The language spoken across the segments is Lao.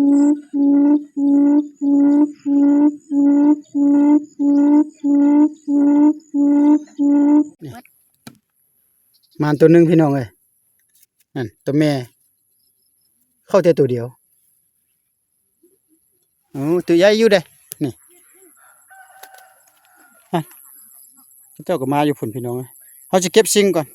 ນີ້ ມານໂຕໜຶ່ງພີ່ນ້ອງເອີຍ ນັ້ນໂຕແມ່ ເຂົ້າແຕ່ໂຕດຽວ. ໂອ້ ໂຕໃຫຍ່ຢູ່ເດ້ ນີ້ ຮະ ເຂົາເຈົ້າກໍມາຢູ່ພຸ້ນພີ່ນ້ອງເອີຍ ເຮົາຊິເກັບສິ່ງກ່ອນ.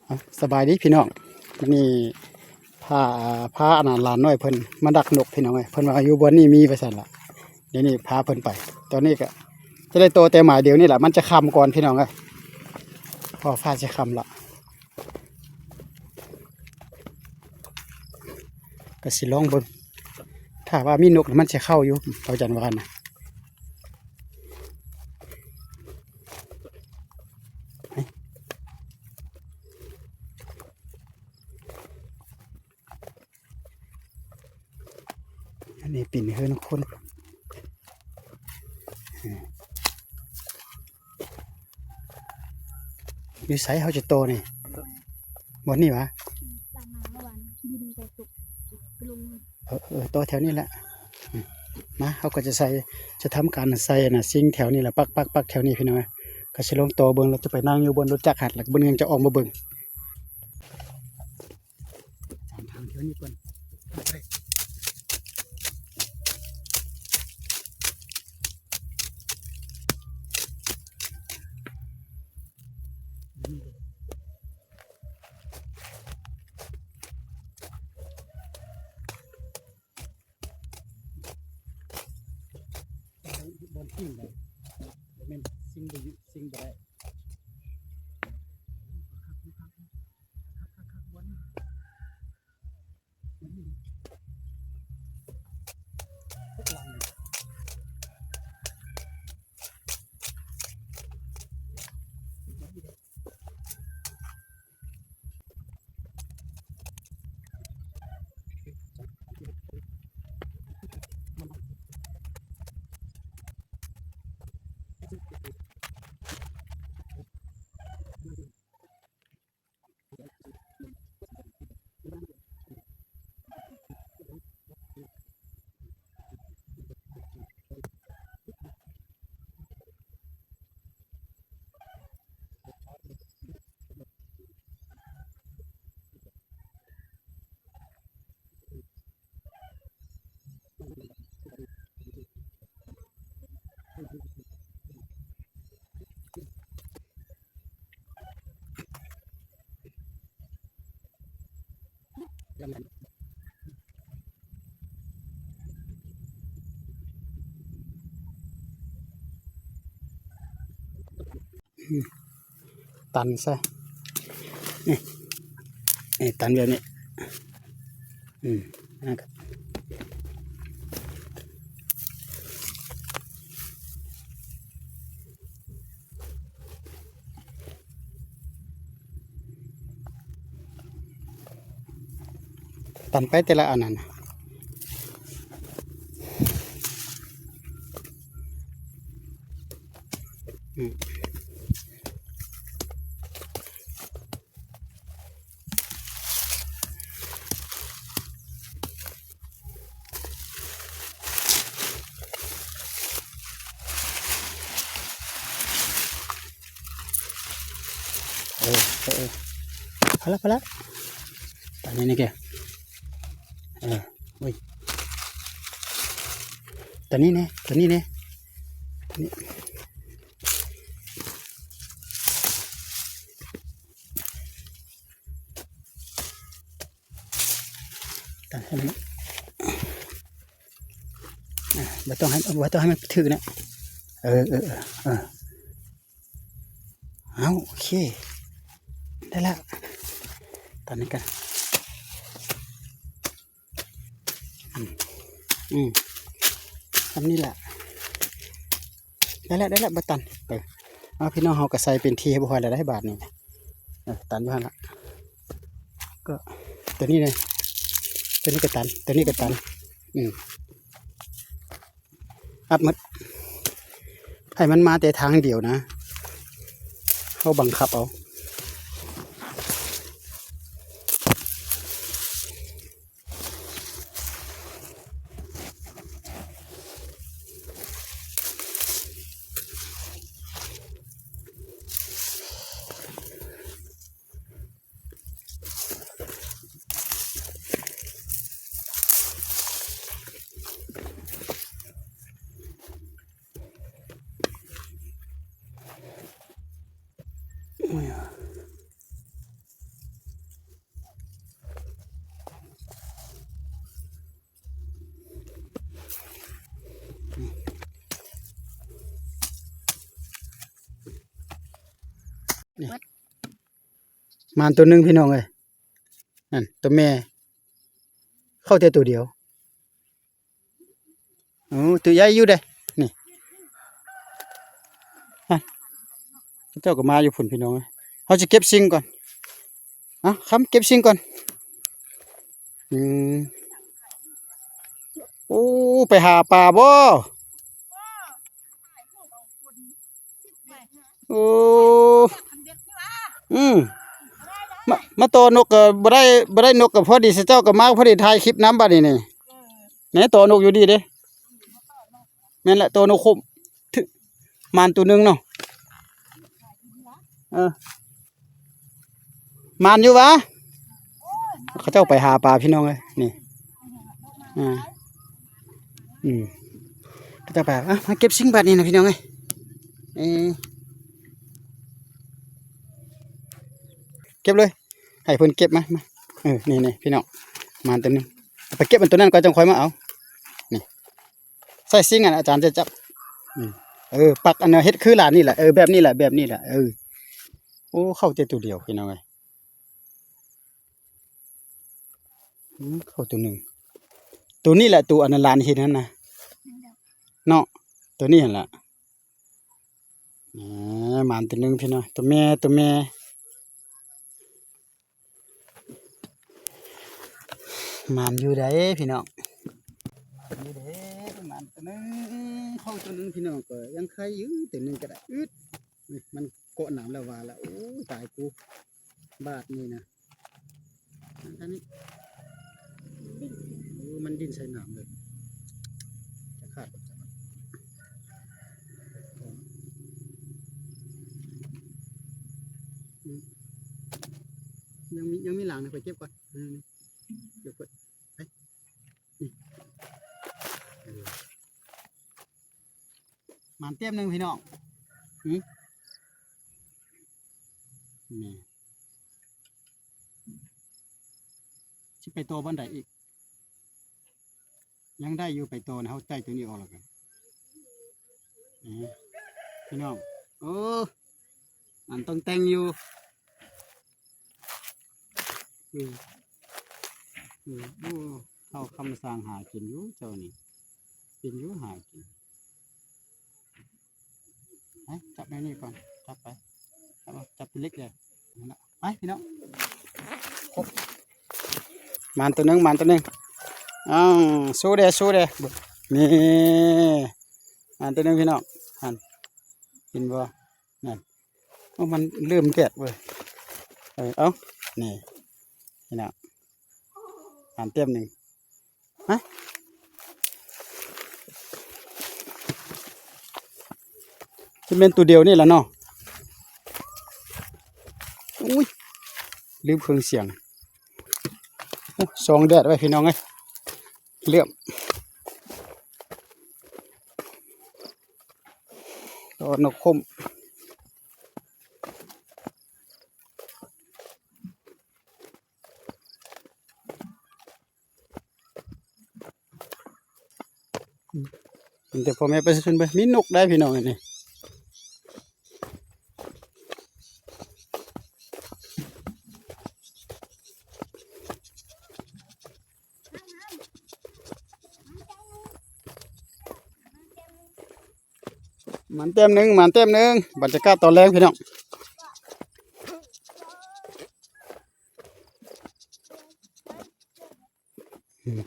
ເອົ້າ ສະບາຍດີພີ່ນ້ອງ ມື້ນີ້ພາ ພາອັນນັ້ນ ຫຼານນ້ອຍເພິ່ນມາດັກນົກພີ່ນ້ອງເອີຍ ເພິ່ນວ່າຢູ່ບ່ອນນີ້ມີວ່າຊັ້ນລະ ດຽວນີ້ພາເພິ່ນໄປ ຕອນນີ້ກໍຈະໄດ້ຕໍ່ແຕ່ໝາຍດຽວນີ້ລະ ມັນຈະຄ່ຳກ່ອນພີ່ນ້ອງເອີຍ ເພາະຟ້າຈະຄ່ຳລະ ກໍຊິລອງເບິ່ງ ຖ້າວ່າມີນົກມັນຊິເຂົ້າຢູ່ ເຂົາຈັນວ່ານະ. ອັນນີ້ເປັນເຮືອນຄົນ ຢູ່ໃສເຮົາຈະຕໍ່ນີ້ ບ່ອນນີ້ຫວາ? ເອີ ເອີ ຕໍ່ແຖວນີ້ແຫຼະ ມາ ເຮົາກໍຈະໃສ່ ຈະທຳການໃສ່ອັນນ່າ ສິ່ງແຖວນີ້ແຫຼະ ປັກໆໆ ແຖວນີ້ພີ່ນ້ອງເອີຍ ກໍຊິລອງຕໍ່ເບິ່ງ ແລ້ວຈະໄປນັ່ງຢູ່ບ່ອນລົດຈັກຫັ້ນ ແລ້ວເບິ່ງ ຍັງຈະອອກມາເບິ່ງ. ຕາມທາງເທື່ອນີ້ກ່ອນ ບ່ອນທີ່ໄດ້ ບໍ່ແມ່ນສິ່ງບໍ່ຢູ່ ສິ່ງບໍ່ໄດ້. ອືມ ຕັນຊະ ນີ້ ນີ້ ຕັນແບບນີ້ ອືມ ນັ້ນກໍ ຕັນໄປແຕ່ລະອັນນັ້ນ ອືມ. ເອີ ເອີ ເອີ ພໍລະ ພໍລະ ຕອນນີ້ນີ້ແກ ເອີ ໂອ້ຍ ຕອນນີ້ແນ່ ຕອນນີ້ແນ່ ຕອນນີ້. ຕັດໃຫ້ມັນ ອ່າ ບໍ່ຕ້ອງໃຫ້ ບໍ່ຕ້ອງໃຫ້ມັນຖືກນະ ເອີ ເອີ ເອີ ເອີ ເອົາ ໂອເຄ ໄດ້ລະ ຕັດນີ້ກັນ. ອືມ ອືມ ສ່ຳນີ້ລະ ໄດ້ລະ ໄດ້ລະ ບໍ່ຕັນ ເອີ ເອົາ ພີ່ນ້ອງເຮົາກໍໃສ່ເປັນທີ່ຮຽບຮ້ອຍແລ້ວໄດ໋ບາດນີ້ ເອີ ຕັນຢູ່ຫັ້ນລະ ກໍຕົວນີ້ເລີຍ ຕົວນີ້ກໍຕັນ ຕົວນີ້ກໍຕັນ ອືມ. ອັດໝົດ ໃຫ້ມັນມາແຕ່ທາງດຽວນະ ເຮົ ເຮົາບັງຄັບເອົາ. ນີ້ ມານໂຕໜຶ່ງພີ່ນ້ອງເອີຍ ນັ້ນໂຕແມ່ ເຂົ້າແຕ່ໂຕດຽວ. ໂອ້ ຕົວໃຫຍ່ຢູ່ເດ້ ນີ້ ຮະ ເຂົາເຈົ້າກໍມາຢູ່ພຸ້ນພີ່ນ້ອງເອີຍ. ເຮົາຊິເກັບຊິງກ່ອນ ເອົາ ຄຳເກັບຊິງກ່ອນ. ອືມ ໂອ້ ໄປຫາປາບໍ? ໂອ້ ອືມ ມາ ມາຕໍ່ນົກກໍບໍ່ໄດ້ ບໍ່ໄດ້ນົກກໍພໍດີ ເຈົ້າກໍມາພໍດີ ຖ່າຍຄລິບນຳບັດນີ້ນີ້. ແມ່ນຕໍ່ນົກຢູ່ດີເດ້ ແມ່ນແຫຼະ ຕໍ່ນົກໂຄມ ຖືກ ມານໂຕໜຶ່ງເນາະ. ເອີ ມານຢູ່ຫວາ? ເຂົາເຈົ້າໄປຫາປາພີ່ນ້ອງເອີຍ ນີ້ ອ່າ ອືມ ເຂົາເຈົ້າໄປ ອ່ະ ມາເກັບຊິງບາດນີ້ນະພີ່ນ້ອງເອີຍ ເອີ ເກັບເລີຍ ໃຫ້ເພິ່ນເກັບມາ ມາ ເອີ ນີ້ໆ ພີ່ນ້ອງ ມານໂຕໜຶ່ງ ໄປເກັບອັນໂຕນັ້ນກ່ອນ ຈັ່ງຄ່ອຍມາເອົາ ນີ້ ໃສ່ຊິງອັນອາຈານຈະຈັບ ອືມ ເອີ ປັກອັນນັ້ນ ເຮັດຄືຫຼານນີ້ແຫຼະ ເອີ ແບບນີ້ແຫຼະ ແບບນີ້ແຫຼະ ເອີ ໂອ້ ເຂົ້າແຕ່ໂຕດຽວພີ່ນ້ອງເອີຍ ອືມ ເຂົ້າໂຕໜຶ່ງ ໂຕນີ້ແຫຼະ ໂຕອັນນັ້ນຫຼານເຫັນຫັ້ນນະ ເນາະ ໂຕນີ້ຫັ້ນລະ ແໝ ມານໂຕໜຶ່ງພີ່ນ້ອງ ໂຕແມ່ ໂຕແມ່ ມານຢູ່ໃດ໋ພີ່ນ້ອງ ມານຢູ່ເດ້ ມານໂຕໜຶ່ງ ເຂົ້າໂຕໜຶ່ງພີ່ນ້ອງ ກໍຍັງໄຄຢູ່ ໂຕໜຶ່ງກໍໄດ້ ອືດ ມັນເກາະໜາມແລ້ວວ່າລະ ໂອ້ຍ ຕາຍກູ ບາດນີ້ນະ ອັນນີ້ ໂອ້ ມັນດີ້ນໃສ່ໜາມເລີຍ ຈະຂາດ ອືມ ຍັງມີ ຍັງມີຫຼັງນະ ໄປເກັບກ່ອນ ອືມ ເກັບກ່ອນ ໄປ ນີ້ ເອີ ມານເຕັມໜຶ່ງພີ່ນ້ອງ ຫື ນີ້ ຊິໄປຕໍ່ບ່ອນໃດອີກ? ຍັງໄດ້ຢູ່ ໄປຕໍ່ນະ ເຮົາໃຊ້ຕົວນີ້ອອກແລ້ວກັນ ນີ້ ພີ່ນ້ອງ ໂອ້ ອັນຕ້ອງແຕ່ງຢູ່ ອືມ ອືມ ໂອ້ ເຮົາຄຳສ້າງຫາກິນຢູ່ເຈົ້ານີ້ ເປັນຢູ່ຫາກິນ ໄປ ຈັບໃນນີ້ກ່ອນ ຈັບໄປ ຈັບ ຈັບເຫຼັກເລີຍ ນັ້ນລະ ໄປພີ່ນ້ອງ ຄົບ ມານໂຕໜຶ່ງ ມານໂຕໜຶ່ງ ອ້າວ ໂຊແດ່ ໂຊແດ່ ນີ້ ມານໂຕໜຶ່ງພີ່ນ້ອງ ຫັ້ນ ເຫັນບໍ່? ນັ້ນ ໂອ້ ມັນເລີ່ມແດດເວີຍ ເອີ ເອົ້າ ນີ້ ນີ້ນະ ຫານແຕ້ມໜຶ່ງ ຮະ ຊິແມ່ນໂຕດຽວນີ້ລະເນາະ ອຸ້ຍ ລືມເຄື່ອງສຽງ ໂອ້ ສ່ອງແດດໄວ້ພີ່ນ້ອງເອີຍ ເຫຼື້ອມ ຕໍ່ນົກຂົມ ເຫັນແຕ່ພໍ່ແມ່ປະຊາຊົນເບິ່ງ ມີນົກໄດ້ພີ່ນ້ອງອັນນີ້ ມານແຕ້ມໜຶ່ງ ມານແຕ້ມໜຶ່ງ ບັນຍາກາດຕອນແລງພີ່ນ້ອງ ອືມ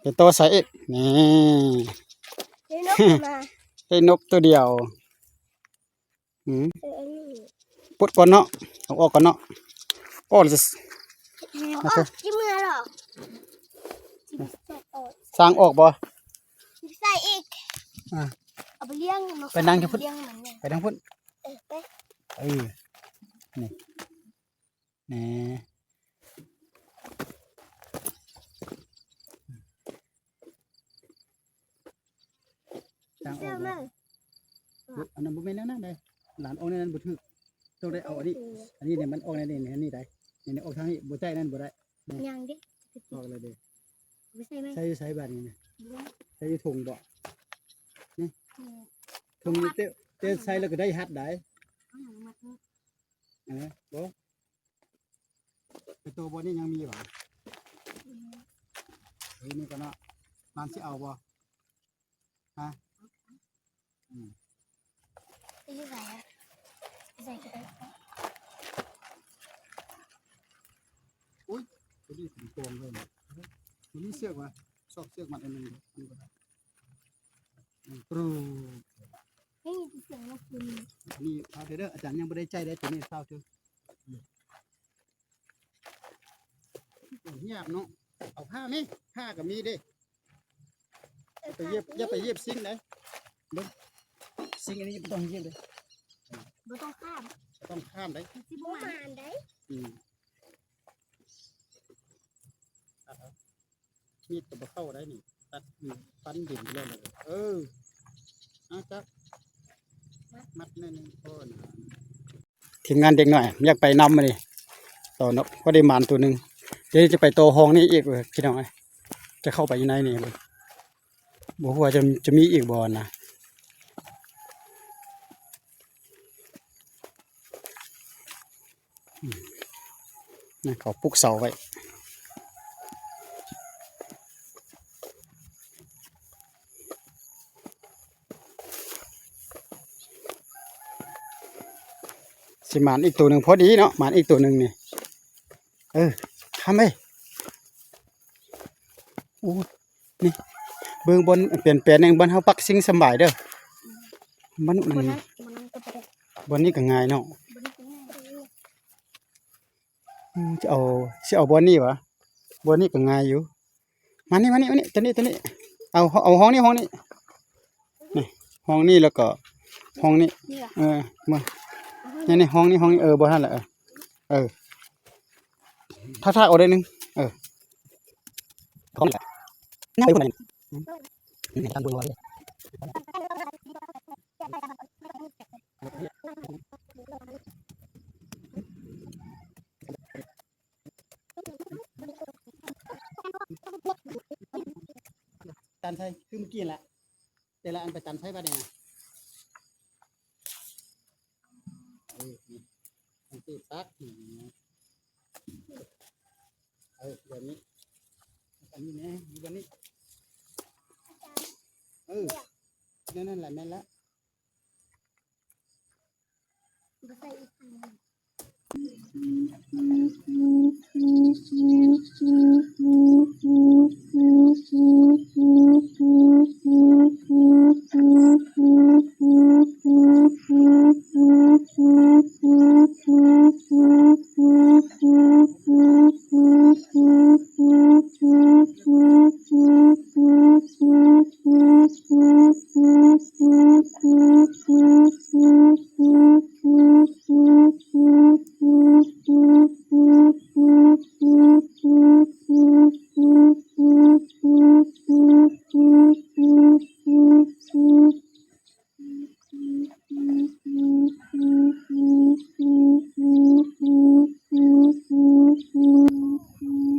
ໄປຕໍ່ໃສ່ອີກ ນີ້ ເຫັນ ມາ ໄດ້ນົກໂຕດຽວ. ອືມ ເອີ ອັນນີ້ ປົດກ່ອນເນາະ ເອົາອອກກ່ອນເນາະ. ໂອ້ ເອົາອອກ ຊິເມືອແລ້ວ ຊິໄປໃສ່ອອກ ສ້າງອອກບໍ່? ຊິໃສ່ອີກ ອ່າ ເອົາໄປລ້ຽງ ໄປນັ່ງຢູ່ພຸ້ນ ລ້ຽງມັນ ໄປນັ່ງພຸ້ນ ເອີ ໄປ ເອີ ນີ້ ແນ່ ທາງອອກບໍ່? ບໍ່ ອັນນັ້ນບໍ່ແມ່ນແນວນັ້ນໃດ໋ ຫຼານອອກແນວນັ້ນບໍ່ຖືກ ຕ້ອງໄດ້ເອົາອັນນີ້ ອັນນີ້ນີ້ມັນອອກແນວນີ້ ອັນນີ້ໃດ໋ ນີ້ ນີ້ອອກທາງນີ້ ບໍ່ໃຊ້ນັ້ນບໍ່ໄດ້ ຍ່າງເດ້ ອອກແລ້ວເດ້ ບໍ່ໃສ່ໄໝ? ໃສ່ຢູ່ໃສບາດນີ້ນະ? ໃສ່ຢູ່ຖົງບໍ່? ນີ້ ເອີ ຖົງນີ້ ແຕ່ ແຕ່ໃສ່ແລ້ວກໍໄດ້ຮັດໃດ໋ ເອົາຫຍັງມາມັດເນາະ? ເອີ ບໍ່ ໄປໂຕບ່ອນນີ້ຍັງມີຫວາ? ອືມ ເອີ ນີ້ກໍເນາະ ມັນຊິເອົາບໍ່? ຮະ? ອືມ ໄປຢູ່ໃສອະ? ໃສ່ກໍໄດ້ ໂອ້ຍ ຕົວນີ້ເປັນກອງເລີຍ ຕົວນີ້ເຊືອກຫວາ? ຊອກເຊືອກມັດອັນໜຶ່ງ ອັນນີ້ກໍໄດ້ ອືມ ປຣູ ນີ້ເປັນເຊືອກນະ ຕົວນີ້ ອັນນີ້ ເອົາເດີ ອາຈານຍັງບໍ່ໄດ້ໃຊ້ເດ້ ຕົວນີ້ເຊົາເທີ ອືມ ຫຍາບເນາະ ເອົາຜ້າແມ ຜ້າກໍມີເດ້ ໄປຢຽບ ຢ່າໄປຢຽບຊິງເດ້ ເບິ່ງ ຊິງອັນນີ້ບໍ່ຕ້ອງຢຽບເດ້ ບໍ່ຕ້ອງຂ້າມ ບໍ່ຕ້ອງຂ້າມເດ້ ຊິບໍ່ໝານເດ້ ອືມ ມີດກໍບໍ່ເຂົ້າໄດ້ນີ້ ຕັດ ປັ້ນດິນໄປເລີຍ ເອີ ເອົາຈັກ ມັດໜ້ອຍໜຶ່ງພໍນະ. ທີມງານເດັກນ້ອຍຢາກໄປນຳມື້ນີ້ ຕໍ່ນົກ ພໍໄດ້ໝານໂຕໜຶ່ງ ດຽວຈະໄປຕໍ່ຫ້ອງນີ້ອີກ ເອີ ພີ່ນ້ອງເອີຍ ຈະເຂົ້າໄປຢູ່ໃນນີ້ເບິ່ງ ບໍ່ຮູ້ວ່າຈະ ຈະມີອີກບໍ່ນະ. ອືມ ນັ້ນເຂົາປຸກເສົາໄວ້ ຊິໝານອີກໂຕໜຶ່ງພໍດີເນາະ ໝານອີກໂຕໜຶ່ງນີ້ ເອີ ຂ້າມໄປ ໂອ້ ນີ້ ເບິ່ງບ່ອນ ປ່ຽນແປງແນວ ບ່ອນເຮົາປັກຊິງສະບາຍເດີ ມັນ ມັນ ບ່ອນນັ້ນກໍບໍ່ໄດ້ ບ່ອນນີ້ກໍງ່າຍເນາະ ບ່ອນນີ້ກໍງ່າຍ ອືມ ຊິເອົາ ຊິເອົາບ່ອນນີ້ຫວາ? ບ່ອນນີ້ກໍງ່າຍຢູ່ ມານີ້ ມານີ້ ມານີ້ ຕົວນີ້ ຕົວນີ້ ເອົາ ເອົາຫ້ອງນີ້ ຫ້ອງນີ້ ນີ້ ຫ້ອງນີ້ ແລ້ວກໍຫ້ອງນີ້ ນີ້ຫວາ? ເອີ ມາ ນີ້ ນີ້ ຫ້ອງນີ້ ຫ້ອງນີ້ ເອີ ບໍ່ທັນລະ ເອີ ເອີ ຖ້າ ຖ້າເອົາໄດ້ໜຶ່ງ ເອີ ຂອງນີ້ແຫຼະ ໄປພຸ້ນລະ ນີ້ ນີ້ ທາງບົນບໍ່ເດ້ ຕັນໃສ່ ຄືມື້ກີ້ຫັ້ນລະ ແຕ່ລະອັນໄປຕັນໃສ່ບາດນີ້ນະ ເອີ ນີ້ ມັນຕິດປັກ ນີ້ ເອີ ແບບນີ້ ອັນນີ້ແນ່ ຢູ່ບ່ອນນີ້ ເອີ ແນວນັ້ນແຫຼະ ແມ່ນລະ. ບໍ່ໃສ່ອີກອັນໜຶ່ງ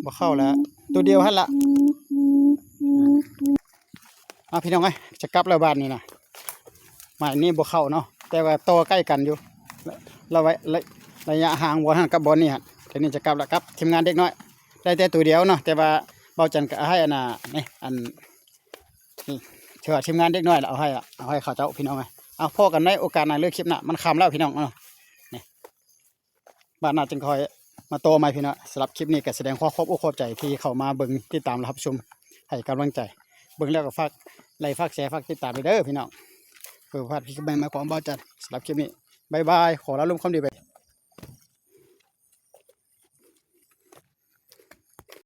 ບໍ່ເຂົ້າແລ້ວ ໂຕດຽວຫັ້ນລະ ອ່າ ພີ່ນ້ອງເອີຍ ຈະກັບແລ້ວບາດນີ້ນະ ໝາຍນີ້ບໍ່ເຂົ້າເນາະ ແຕ່ວ່າຕໍ່ໃກ້ກັນຢູ່ ລະໄວ້ ໄລ ໄລຍະຫ່າງບ່ອນຫັ້ນກັບບ່ອນນີ້ຫັ້ນ ແຕ່ນີ້ຈະກັບລະ ກັບທີມງານເດັກນ້ອຍ ໄດ້ແຕ່ໂຕດຽວເນາະ ແຕ່ວ່າເບົາຈັນກໍໃຫ້ອັນນ່າ ນີ້ ອັນ ນີ້ ຖືວ່າທີມງານເດັກນ້ອຍລະ ເອົາໃຫ້ລະ ເອົາໃຫ້ເຂົາເຈົ້າ ພີ່ນ້ອງເອີຍ ເອົາ ພໍ້ກັນໃນໂອກາດໜ້າ ຫຼື ຄລິບໜ້າ ມັນຄ່ຳແລ້ວ ພີ່ນ້ອງເນາະ ນີ້ ບາດໜ້າຈຶ່ງຄ່ອຍມາຕໍ່ໃໝ່ພີ່ນ້ອງ. ສຳລັບຄລິບນີ້ກໍສະແດງຄວາມຂອບອົກຂອບໃຈທີ່ເຂົ້າມາເບິ່ງ ຕິດຕາມ ແລະ ຮັບຊົມໃຫ້ກຳລັງໃຈ. ເບິ່ງແລ້ວກໍຝາກ ໄລ້ ຝາກແຊ ຝາກຕິດຕາມເດີພີ່ນ້ອງ ເພື່ອບໍ່ພາດຄລິບໃໝ່ໆຂອງບ່າວຈັນ. ສຳລັບຄລິບນີ້ ບາຍບາຍ ຂໍລາລົມຄວາມດີໄປ.